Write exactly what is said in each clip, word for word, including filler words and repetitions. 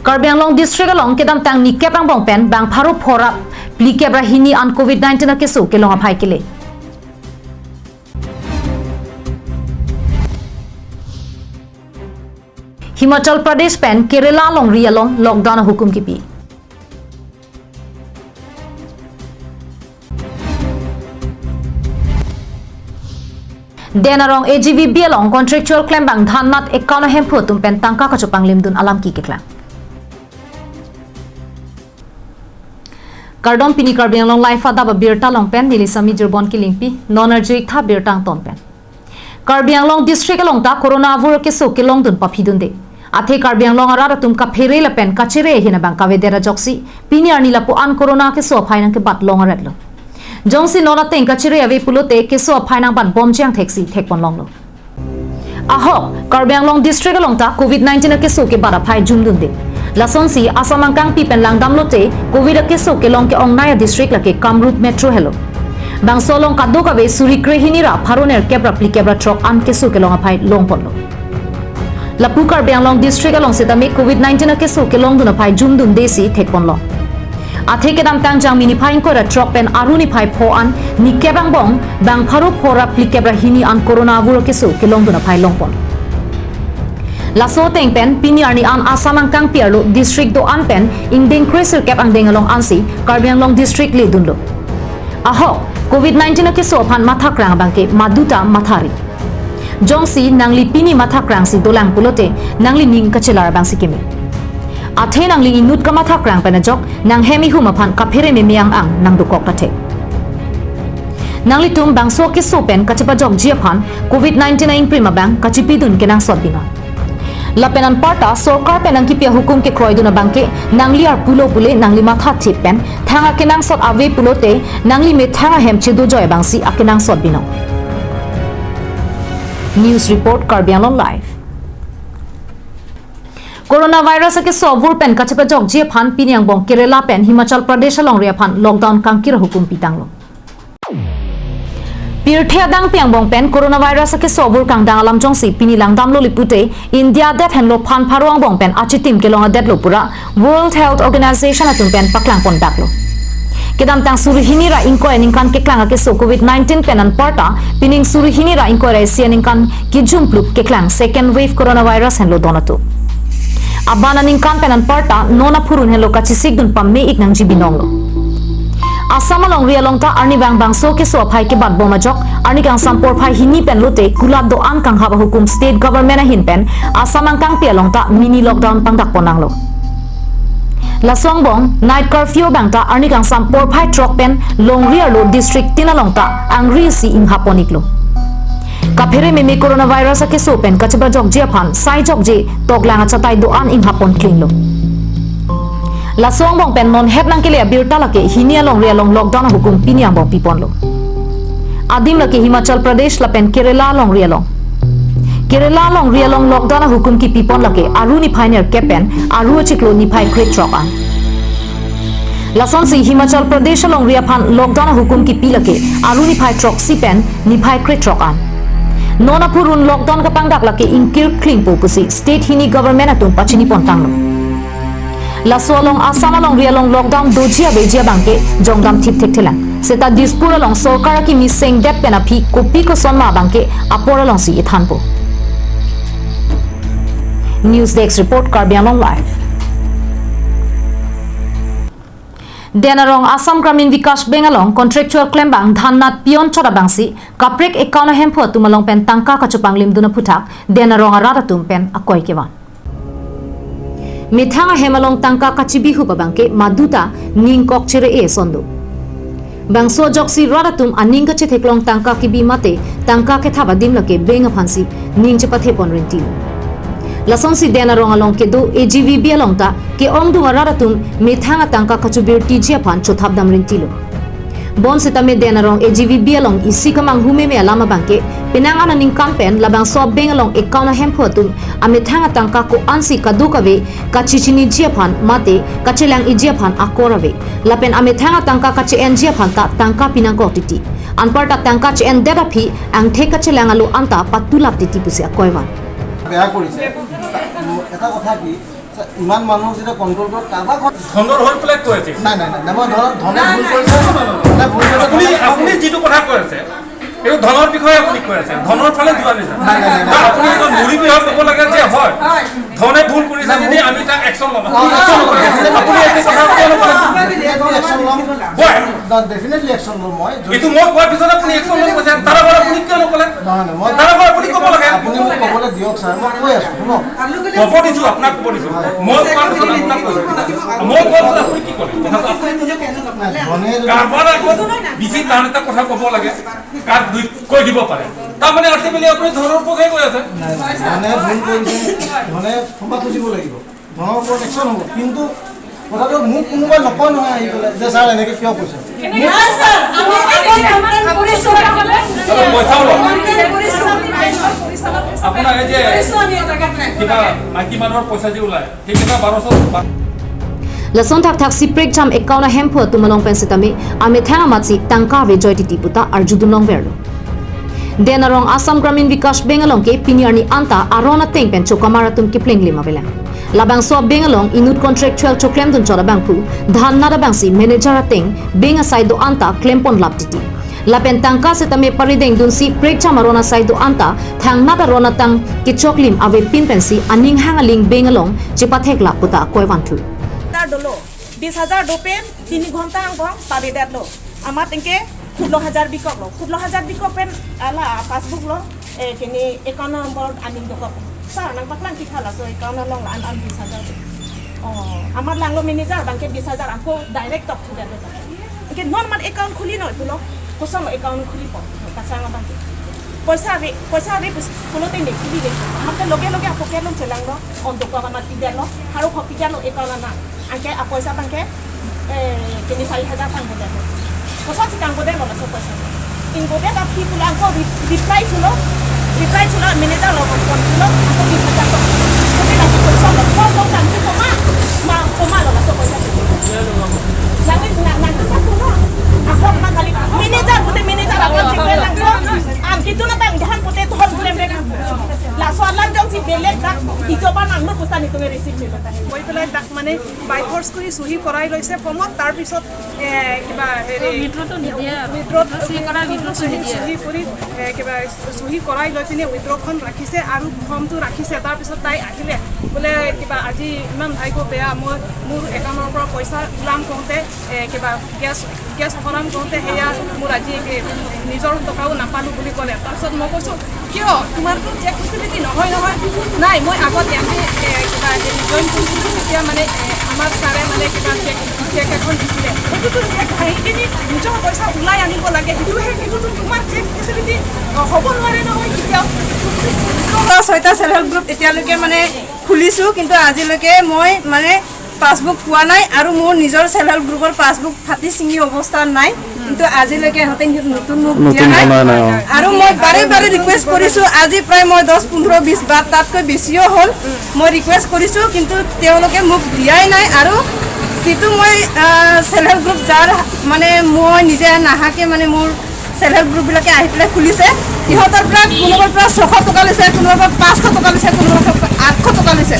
Karbi Anglong district along kedamtang nikep angbong pen bang pharo phora phlikep ra hini an covid nineteen akeso kelong aphai kele. Himachal Pradesh pen Kerala alongri along lockdown ahukum kipi. Den arong A G V B along contractual klembang dhan nat account ahemphu atum pen tangka kachopanglimdun alam keklang. Kardom, pini Karbi Anglong Live adap abirta along pen neli Sami Jirbon Kilingpi, non arju-ik tha birta angton pen. Karbi Anglong district along ta corona avur keso kelongdun paphidunde. Athe Karbi Anglong arat atum kaphere lapen kachere ahin abang kavedet ajoksi, pini arni lapu-an corona keso aphai nangkebat long aretlo. Jongsi non ateng kachere ave pulote keso aphai nangbat bomji angthek si thekpon longlo. Ahok, Karbi Anglong district along ta covid nineteen akeso kebat aphai jumdunde. Lasonsi Assam angkangpi pen langdamlote covid akeso kelong ke-ongnei adistrict lake Kamrup Metro helo. Bangso along kadokave suri krehini ra pharo nerkep ra phlikep ra throk an keso kelong aphai longponlo. Lapu Karbi Anglong district along setame covid nineteen akeso kelongdun aphai jumdunde si thekponlo. Athe kedamtang Jangmi niphai ingkoi ra throk pen Aru niphai pho an nikep angbong bang pharo phora phlikep ra hini an corona avur keso kelongdun aphai longpon. Laso ateng pen pini arni an Assam angkangpi arlo district do-an pen ingdeng kre sirkep angdeng along ansi Karbi Anglong district ledunlo. Ahok, covid nineteen akeso aphan mathakrang abangke maduta mathari. Jongsi nangli pini mathakrang si dolang pulote nangli ning kachelar abangsi keme. Athe nangli inut kamathakrang pen ajok nanghem ihum aphan kaphere meme ang-ang nangdokok tathek. Nanglitum bangso keso pen kachepajokji aphan covid nineteen a-ingprim abang kachipidun kenangsot binong. Lapen anparta sorkar pen nangkipi ahukum kekroidun abangke nangli arpulo pule nangli mathathip pen thang akenangsot ave pulote nangli methang ahem chedojoi abangsi akenangsot binong. News report, Karbi Anglong Live. Coronavirus akeso avur pen kachepajokji aphan pini angbong Kerala pen Himachal Pradesh alongri aphan lockdown kangkir ahukum pitanglo. Pirthe adangpi angbong pen coronavirus akeso avur kangdang alam jongsi pini langdamlo lipute, India adet henlo phan pharo angbong pen achitim kelong adetlo pura World Health Organization atum pen paklangpon daklo. Kedamtang suri hini ra ingkoi aningkan keklang akeso covid nineteen pen anparta pining suri hini ra ingkoi ra isi aningkan kijum plup keklang second wave coronavirus henlo don atum. Aban aningkan pen anparta non aphurun henlo kachisikdun pame-ik nangji binonglo. Assam alongri along ta arnivang bangso keso aphai kebat bom ajok arni kangsam porphai hini pen lote kulat do-an kanghap ahukum state government ahin pen Assam angkangpi along ta mini lockdown pangdakpon nanglo. Laso angbong night curfew abang ta arni kangsam porphai throk pen longri arlo district tin along ta angri si inghappon-iklo. Kaphere meme coronavirus akeso pen kachepajokji aphan sai jokje toklang achatai do-an inghappon klinglo. Laso angbong pen non het nangkele abirta lake hini alongri along lockdown ahukum pini angbong piponlo. Adim lake Himachal Pradesh lapen Kerala alongri along. Kerala alongri along lockdown ahukum kipipon lake Aru niphai nerkep pen Aru achiklo niphai krethrok an. Lasonsi Himachal Pradesh alongri aphan lockdown ahukum kipi lake Aru niphai throksi pen niphai krethrok an. Non aphurun lockdown kapangdak lake ingkir klingpo pusi state hini government atum pachinipontanglo. Laso along Assam alongri along lockdown doji aveji abangke jongdam thip thekthelang. Seta Dispur along sorkar akimi sengdet pen aphi kopi kosonma abangke apor alongsi ithanpo. News Desk Report, Karbi Anglong Live. Den arong Assam Gramin Vikash Bank along contractual klembang dhan nat pion chot abangsi kaprek account ahemphu atum along pen tangka kachopanglimdun aphuthak den arong arat atum pen akoi kevan. Methang ahem along tangka kachibihup abangke maduta ningkok chere-e ason do. Bangso ajoksi rat atum aning kachetheklong tangka kibi mate tangka kethap adim lake bank aphansi ning chepathepon renti. Lasonsi den arong along kedo A G V B along ta ke-ongdung arat atum methang atangka kachobirtiji aphan chothapdam rentilo. Bonsetame den arong A G V B along isi kamanghu meme alam abangke penang an aningkan pen labangso a-bank along account ahemphu atum amethang atangka ko-ansi kadokave kachechiniji aphan mate kachelang-iji aphan akor ave. Lapen amethang atangka kache-enji aphan ta tangka pinangkok titi. Anparta tangka che-endet aphi angthek kachelang alo anta patulap titi pusi akoi van. বেয়া কৰিছে। আৰু এটা কথা কি, ইমান মানুহক যেতিয়া কণ্ট্ৰল কৰি কাৰোবাক ধনৰ হৈ পেলাই কৈ আছে। নাই, নাই, নাই, নাই, মই ধন-, ধনে ভুল কৰিছে, ধনে ভুল কৰিছে, আপুনি, ধনে আপুনি যিটো কথা কৈ আছে, এইটো ধনৰ বিষয়ে আপুনি কৈ আছে, ধনৰ ফালে যোৱা নাই, ছাৰ। নাই, নাই, নাই, নাই। ছাৰ, আপুনি এইটো মুৰি বিষয়ে ক'ব লাগে যে হয়, ধনে ভুল কৰিছে যদি আমি তাক একশ্যন ল'ম। অ, একশ্যন ল'ব। আপুনি এইটো কথা কিয় নক'লে? Definitely একশ্যন ল'ম। হয়। Definitely একশ্যন ল'ম মই। এইটো মই কোৱাৰ পিছত আপুনি একশ্যন ল'ম কৈছে, তাৰ আগত আপুনি কিয় নক'লে? নহয়, নহয়, মই তাৰ আগত আপুনি ক'ব লাগে। আপুনি মোক ক'বলৈ দিয়ক, ছাৰ, মই কৈ আছোঁ, শুনক। ক'ব দিছোঁ, আপোনাক ক'ব দিছোঁ। মই কোৱাৰ পিছত আপোনাক কৈছোঁ। মই কোৱাৰ পিছত আপুনি কি ক'লে? কথাটো আপুনি নিজে কওকচোন। নাই, ধনে যদি কাৰোবাৰ আগত বেছি টান এটা কথা ক'ব লাগে, কাক দুই কৈ দিব পাৰে। তাৰমানে আল্টিমেটলি আপুনি ধনৰ পক্ষে কৈ আছে। নাই, নাই, ধনে ভুল কৰিছে, ধনে ক্ষমা খুজিব লাগিব, ধনৰ ওপৰত একশ্যন হ'ব। কিন্তু কথাটো মোক কোনোবাই নকয় নহয় আহি পেলাই যে, "ছাৰ, এনেকে কিয় কৈছে?" নাই, ছাৰ, আমি আগত কমপ্লেইন কৰিছোঁ। আৰু পইচাও লয়। কমপ্লেইন কৰিছোঁ। আপোনাৰ এই যে কৰিছোঁ আমি। কিবা মাইকী মানুহৰ পইচা যে ওলায়, Lason thakthak si prekjam account ahemphu atum along pen sitame amethang amatsi tangka ave joi titi puta arjudun longverlo. Den arong Assam Gramin Vikash Bank along ke pini arni anta aron ateng pen chokamar atum kepleng lima avelang. Labangso bank along inut contractual choklemdun chot abangphu, dhan nat abangsi manager ateng bank asai do-an ta klempon lap titi. Lapen tangka sitame paridengdunsi prekjam aron asai do-an ta thangnat aron atang kechoklim avepin pensi aning hang aling bank along chepatheklap puta akoi vanthu. Tar dolo, bis hajar dopen tini ghonta angbong pavedetlo. Amat engke khutlo hajar bikoklo. Khutlo hajar bikok pen ala passbook lo, eh, kini account number aning dokok. Sir, nangpaklang kikhala so account along la an an bis hajar. Oh, amat langlo manager abangke bis hajar ako direct tok thudetlo. Engke non amat account khuli noi pulo, kosonlo account khulipo, kasang abangke. Poisa ave, poisa ave pus-, pulote ne khuli ne. Amat ke loge loge apocket along chelanglo, on dokok amat pidetlo, haro khok pidetlo account ana. Anke apoisa abangke, eh, kini sari hajar tangbo detlo. Kosonsi tangbo detlo laso poisa. Ingbo det aphi pulo ako re-, reply thulo, reply thulo manager lo phone thulo, ako bis hajar tok. Kote lagi poisa lo, ko ko tangki koma, ma koma lo laso poisa. Langit na, na kita pulo. Ako ma kali manager pute manager ako chikle langko. Ang kitu na tang dahan pute thon pule mereka. Laso alam jongsi belek dak ijoba nang me pusa ni tunge receive nilo. Goi pelai dak mane by force kuri চহী কৰাই লৈছে ফৰ্মত, তাৰ পিছত, এ, কিবা হেৰি, উইথড্ৰটো নিদিয়ে আৰু। উইথড্ৰটো চহী কৰাই, উইথড্ৰটো চহী নিদিয়ে। চহী কৰি, এ, কিবা চহী কৰাই লৈ পিনে উইথড্ৰখন ৰাখিছে আৰু ফৰ্মটো ৰাখিছে। তাৰ পিছত তাই আহিলে, বোলে, "কিবা আজি ইমান ভাগ্য বেয়া, মই মোৰ একাউণ্টৰ পৰা পইচা ওলাম কওঁতে, এ, কিবা গেছ, গেছ ভৰাম কওঁতে সেয়া মোৰ আজি, এ, নিজৰ টকাও নাপালোঁ" বুলি ক'লে। তাৰপিছত মই কৈছোঁ, "কিয়? তোমাৰতো চেক ফেচিলিটি নহয় নহয়।" "নাই, মই আগত ইয়াতে, এ, কিবা হেৰি জইন কৰিছিলোঁ, তেতিয়া মানে, এ, আমাৰ ছাৰে মানে কিবা চেক, চেক এখন দিছিলে। সেইটোতো চেক ভাঙি কিনি নিজৰ পইচা ওলাই আনিব লাগে। সেইটোহে, সেইটোতো তোমাৰ চেক ফেচিলিটি, অ, হ'ব নোৱাৰে নহয় কেতিয়াও।" ছয়টা ছেল্ফ হেল্প গ্ৰুপ এতিয়ালৈকে মানে খুলিছোঁ, কিন্তু আজিলৈকে মই মানে পাছবুক পোৱা নাই আৰু মোৰ নিজৰ ছেল্ফ হেল্প গ্ৰুপৰ পাছবুক ফাটি ছিঙি অৱস্থাত নাই। কিন্তু আজিলৈকে সিহঁতে নতুন মোক দিয়া নতুন নাই। বনোৱা নাই, অ। আৰু মই বাৰে বাৰে ৰিকুৱেষ্ট কৰিছোঁ, আজি প্ৰায় মই দহ, পোন্ধৰ, বিশ বাৰ তাতকৈ বেছিও হ'ল। মই ৰিকুৱেষ্ট কৰিছোঁ, কিন্তু তেওঁলোকে মোক দিয়াই নাই। আৰু যিটো মই, আহ, ছেল্ফ হেল্প গ্ৰুপ যাৰ মানে মই নিজে নাহাকে মানে মোৰ ছেল্ফ হেল্প গ্ৰুপবিলাকে আহি পেলাই খুলিছে, সিহঁতৰ পৰা কোনোবাৰ পৰা ছশ টকা লৈছে, কোনোবাৰ পৰা পাঁচশ টকা লৈছে, কোনোবাৰ পৰা আঠশ টকা লৈছে।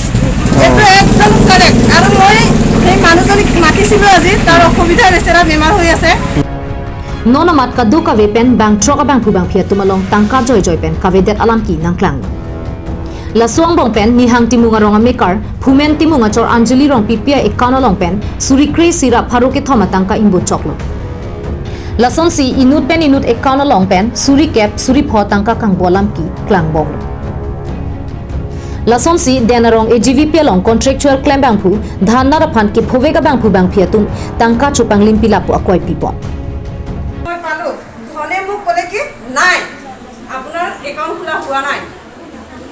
এইটো একদম কাৰেক্ট। আৰু মই সেই মানুহজনীক মাতিছিলোঁ আজি, তাৰ অসুবিধা হৈছে, তাৰ বেমাৰ হৈ আছে। Non amat kadokave pen bangthrok abangphu bangphi atum along tangka joijoi pen kavedet alam ke nangklang. Laso angbong pen Nihang Timung arong amekar Phumen Timung achor Anjali Rongpipi a-account along pen suri kre-isi ra pharo kethom atangka ingbut choklo. Lasonsi inut pen inut account along pen suri kep suri pho tangka kangbo alam ke klangbomlo. Lasonsi Den arong A G V P along contractual klem bangphu, dhan nat aphan kephovek abangphu bangphi atum tangka chopanglim pilap pu akoi pipon. মই পালোঁ, ধনে মোক ক'লে কি, "নাই, আপোনাৰ একাউণ্ট খোলা হোৱা নাই।"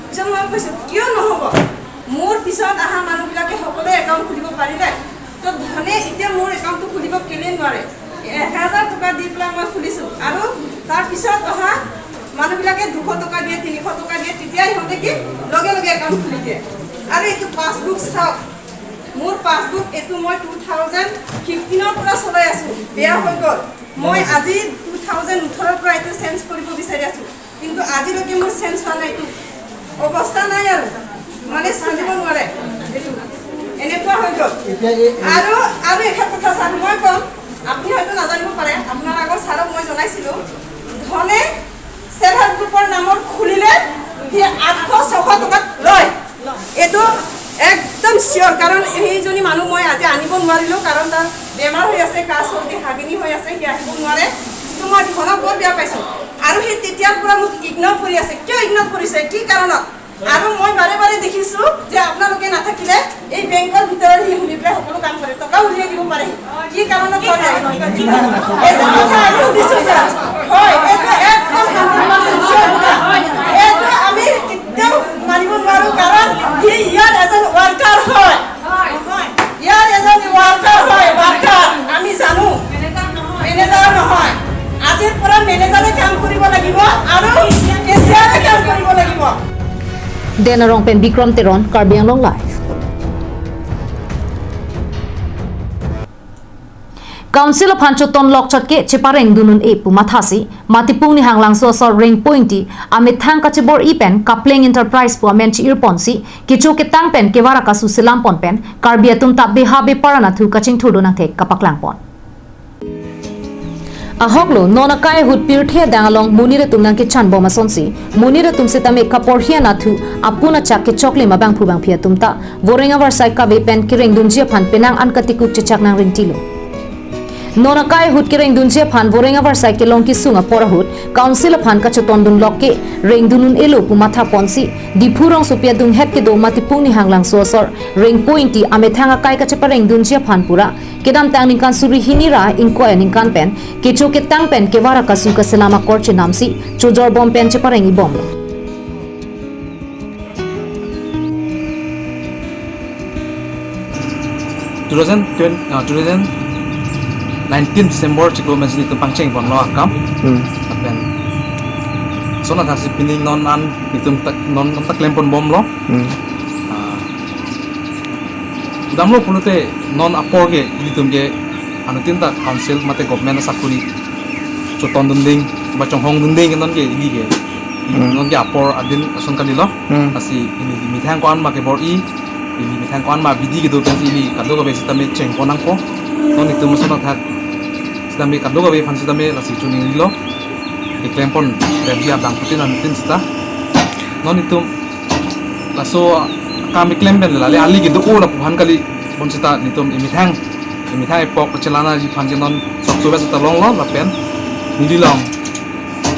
পিছত মই কৈছোঁ, "কিয় নহ'ব? মোৰ পিছত অহা মানুহবিলাকে সকলোৱে একাউণ্ট খুলিব পাৰিলে, তো ধনে এতিয়া মোৰ একাউণ্টটো খুলিব কেলে নোৱাৰে?" এহেজাৰ টকা দি পেলাই মই খুলিছোঁ আৰু তাৰ পিছত অহা মানুহবিলাকে দুশ টকা দিয়ে, তিনিশ টকা দিয়ে, তেতিয়া সিহঁতে কি লগে লগে একাউণ্ট খুলি দিয়ে। আৰু এইটো পাছবুক চাওক, মোৰ পাছবুক এইটো মই টু থাউজেণ্ড ফিফটিনৰ পৰা চলাই আছোঁ, বেয়া হৈ গ'ল। মই আজি টু থাউজেণ্ড ওঠৰৰ পৰা এইটো চেঞ্জ কৰিব বিচাৰি আছোঁ, কিন্তু আজিলৈকে মোৰ চেঞ্জ হোৱা নাই। এইটো অৱস্থা নাই আৰু, মানে চলিব নোৱাৰে এইটো। এনেকুৱা হৈ গ'ল। এতিয়া এই, এই আৰু, আৰু এষাৰ কথা ছাৰ, মই ক'ম, আপুনি হয়তো নাজানিব পাৰে, আপোনাৰ আগৰ ছাৰক মই জনাইছিলো, ধনে চেল্ফ হেল্প গ্ৰুপৰ নামত খুলিলে সি আঠশ ছশ টকাত লয়। এইটো একদম চিয়ৰ, কাৰণ সেইজনী মানুহ মই আজি আনিব নোৱাৰিলো, কাৰণ তাৰ বেমাৰ হৈ আছে, কাহ চৰ্দি হাগিনি হৈ আছে, সি আহিব নোৱাৰে। কিন্তু মই ধনক বৰ বেয়া পাইছো। আৰু সি তেতিয়াৰ পৰা মোক ইগন'ৰ কৰি আছে। কিয় ইগন'ৰ কৰিছে, কি কাৰণত? আৰু মই বাৰে বাৰে দেখিছো যে আপোনালোকে নাথাকিলে এই বেংকৰ ভিতৰত সি খুলি পেলাই সকলো কাম কৰে, টকা উলিয়াই দিব পাৰে। কি কাৰণত কৰে? এইটো কথা আৰু দিছো ছাৰ। হয়, এইটো একদম hundred percent sure কথা। এইটো আমি কেতিয়াও মানিব নোৱাৰো, কাৰণ সি ইয়াৰ এজন ৱৰ্কাৰ হয়। ইয়াৰ এজন ৱৰ্কাৰ হয়, ৱৰ্কাৰ। আমি জানো, মেনেজাৰ নহয়। আজিৰ পৰা মেনেজাৰে কাম কৰিব লাগিব আৰু কেচিয়াৰে কাম কৰিব লাগিব। Dena Rongpen, Bikram Teron, Karbi Anglong Live. Council aphan choton lok chot ke chepareng dun un-e pu mathasi, Matipung Nihanglangso asor Rengpo Ingti amethang kachebor-i pen Kapleng Enterprise pu amen chi-ir ponsi, kecho ketang pen kevar akasu selam pon pen, Karbi atum ta beha bepar anatthu kachingthur dun angthek kapaklang pon. Ahoklo, non akai ahut pirthe adang along monit atum nangkechan bom asonsi, monit atum setame kaporhi anatthu apun achak kechoklim abangphu bangphi atum ta voreng avarsai kave pen kereng dunji aphan penang an katikuk chechak nang ringtilo. Non akai ahut kereng dunji aphan voreng avarsai kelong kesung apor ahut Council aphan kachoton dun lok ke reng dun un-elo pu matha ponsi, Diphu rongsopi adunghet kedo Matipung Nihanglangso asor Rengpo Ingti amethang akai kachepareng dunji aphan pura kedamtang ningkan suri hini ra ingkoi aningkan pen kecho ketang pen kevar akasu kaselam akor chenamsi chojor bom pen chepareng-i bomlo. Two thousand twenty, uh, two thousand nineteen December chiklo mesi nelitum pangcheng ponlo akam. Hmm. Lapen lason athaksi pini non an nelitum ta, non ta klem pon bomlo. Hmm. Ah, damlo pulote non apor ke ilitum ke anuttin ta council mate government asakuri choton dunding ba chonghong dunding non ke ili ke. Hmm. Non ke apor adin ason kalilo. Hmm. Lasi ili methang ko-an ma kebor-i, ili methang ko-an ma abidi kedo pen ili kadokave setame cheng pon nangpo. Non itum lason athak setame kadokave aphan setame lasi choningrilo. Keklem pon revia bang putin anuttin seta. Non itum laso akam keklem pen lale ali kedo-o lapu aphan kali bonseta nelitum emethang, emethang epok chelana ji aphan ke non sokso bes ta longlo lapen neli long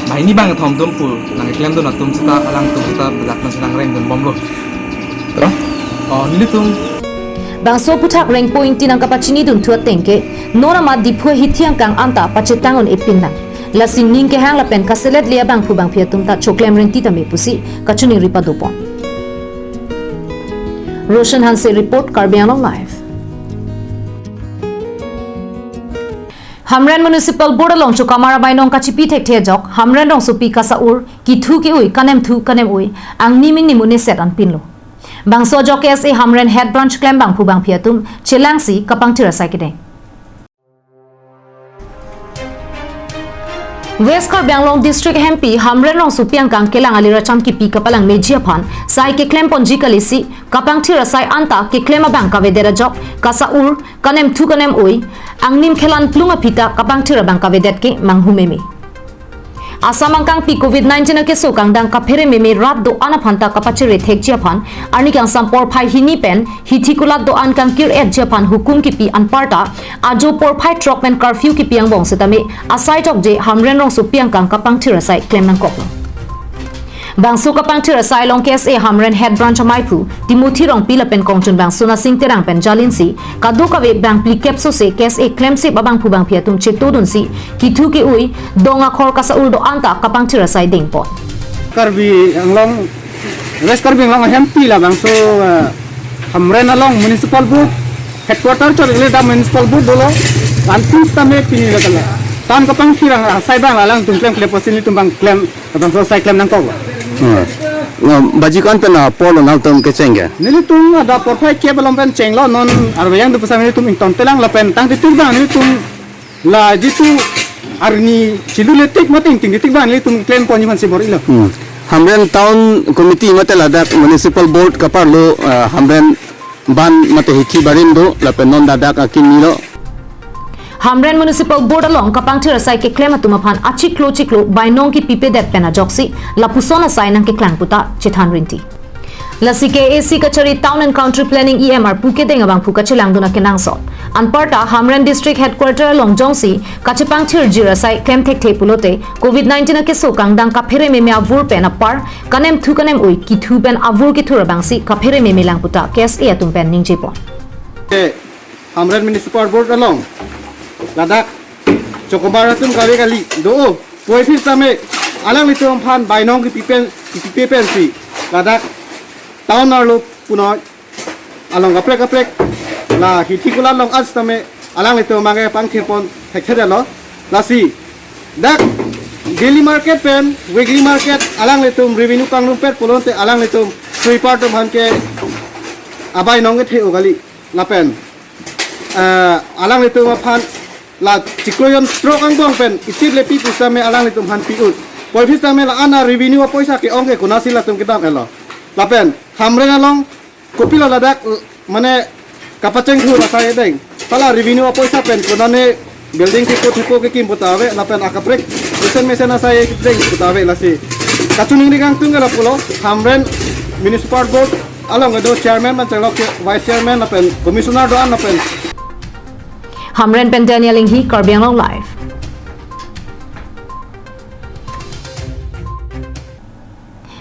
banghini bangkethom atum pu nangkeklem dun atum seta alangtum seta bejak nangsi nangreng dun bomlo. Ra? Oh, nelitum. Bangso aphuthak Rengpo Ingti nangkapachini dunthu ateng ke, non amat Diphu ahithi angkang anta pachetang un-e pin nang. Lasi ning kehang lapen kaselet le abangphu bangphi atum ta choklem rengti tame pusi kachiningri pado pon. Roshan Hanse report, Karbi Anglong Live. Hamren Municipal Board along chokamar amei nong kachipi thekthe ajok, Hamren rongsopi kasa-ur, kethu ke-ui, kanemthu kanem-ui, angnim ingnim un-eset an pinlo. Bangso ajok K S A Hamren Head Branch klem bangphu bangphi atum chelangsi kapangthir asai kedeng. West Karbi Anglong District hempi Hamren rongsopi angkang kelang alir acham kipi kapalang meji aphan sai keklem ponji kalisi kapangthir asai anta keklem abang kavedet ajok kasa-ur, kanemthu kanem-ui, angnim khelan plung aphi ta kapangthir abang kavedet ke manghu meme. Assam angkangpi covid nineteen akeso kangdang kaphere meme rat do-an aphan ta kapachere thekji aphan arni kangsam porphai hini pen hithi kulat do-an kangkir-etji aphan hukum kipi anparta ajo porphai throk pen curfew kipi angbong setame asai tokje Hamren rongsopi angkang kapangthir asai klem nangkoklo. Bangso kapangthir asai along K S A Hamren Head Branch amaiphu Timothy Rongpi lapen kongchunbang Sonasing Terang pen jalinsi kadokave bang phlikep sose K S A klemsip abangphu bangphi atum chetodunsi kethu ke-ui, dong akhor kasa-ur do-an ta kapangthir asai dengpon. Karbi Anglong, West Karbi Anglong ahempi labangso, eh, Hamren along Municipal Board headquarter chot le da Municipal Board dolo, antum setame pini la kala. Tan kapangthir asai abang alangtum klemkle pusi nelitum abang klem, labangso asai klem nangkok. Hmm. Na, baji ko-an pen apor lo nangtum kecheng ke? Nelitum ada porphai kep along pen chenglo, non arve yang do pusi nelitum ingtontelang lapen tang titik abang nelitum la jitu arni chilu letik mate ingting letik abang nelitum klem ponji aphansi bor-ilo. Hmm. Hamren Town Committee mate ladak Municipal Board kaparlo, ah, Hamren ban mate hithi barim do, lapen non ladak akimi lo. Hamren Municipal Board along kapangthir asai keklem atum aphan achiklo chiklo bainong kipipedet pen ajoksi lapuson asai nangkeklang puta chethan rinti. Lasi K A A C kachari Town and Country Planning E M arpu kedeng abangphu kachelangdun akenangsot. Anparta Hamren District Headquarter along jongsi kachepangthirjir asai klem thekthe pulote covid nineteen akeso kangdang kaphere meme avur pen apar kanem thu kanem ui kithu pen avur kithur abangsi kaphere meme lang puta K S A atum pen ningjepon. Eh, Hamren Municipal Board along ladak chokomar atum kave kali do, puvoiphit tame alanglitum aphan bainong kipipen kipipe pensi ladak town arlo punoi along kaprek kaprek la hithi kulat along ach tame alanglitum abangke pangthirpon thekthedetlo. Lasi dak daily market pen weekly market alanglitum revenue panglumpet pulote alanglitum sweeper atum aphan ke abainong kethe-o kali lapen, eh, alanglitum aphan la chiklo jon throk angbong pen itit le pi pusitame alanglitum aphan pi-ut. Puvoiphit tame la-an arevenue apoisa ke-ong ke konatsi latum kedam-etlo. Lapen Hamren along kopilo ladak, mane kapachengthur asai deng. Hala revenue apoisa pen konane building kepo thepo kekim puta ave, lapen akaprek mesen mesen asai deng puta ave lasi. Kachiningri kangtung ke lapulo, Hamren Municipal Board along kedo chairman man chalok ke vice chairman lapen commissioner do-an lapen. Hamren pen Daniel Inghi, Karbi Anglong Live.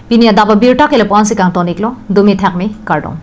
Pini adap abirta ke lapu-ansi kangton-iklo, dumi thakmi, kardom.